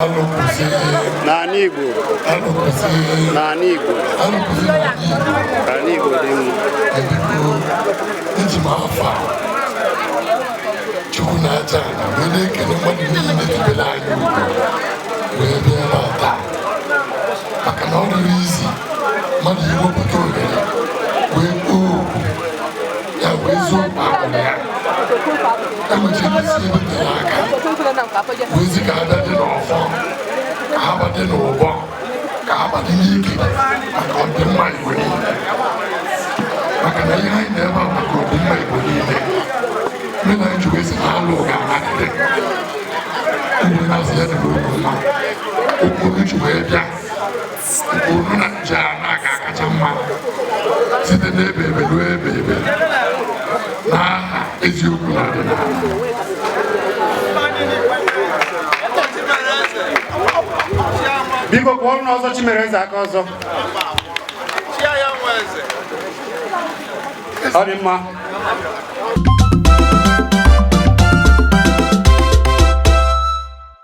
Alụkwụsị. N'ala Igbo. Alụkwụsị. N'ala Igbo. Alụkwụsị n'ala Igbo. Ka ala Igbo dị mma. Biko, eji m afa Chukwu na aja ala wee na-ekele mmadụ niile tubere anyị ugo wee bịa ebe a taa, maka na ọ dịrị izi mmadụ iwepụta ohere wee kpoo okwu ya wee eziokwu akpọrọ ya. Enwechara isi ebe tere aka wee zi ka abịa dị n'ọfọ, ka ha badị n'ụbọ, ka ha badị n'ike maka ọdịmma Igbo niile, maka na ihe anyị na-ebe a maka ọdịmma Igbo niile. Ndị na anyị ji wee sị na alụ ga-anagide mgbe na-asị ya dịrị unu mma. Okwu unu ji wee bịa nke unu na nje a na-aga akacha mma site n'ebe ebe ruo ebe ebe n'aha eziokwu na ọdịnala. Biko, kụọrọ nụ ọzọ Chimereze aka ọzọ. Ọ dị mma.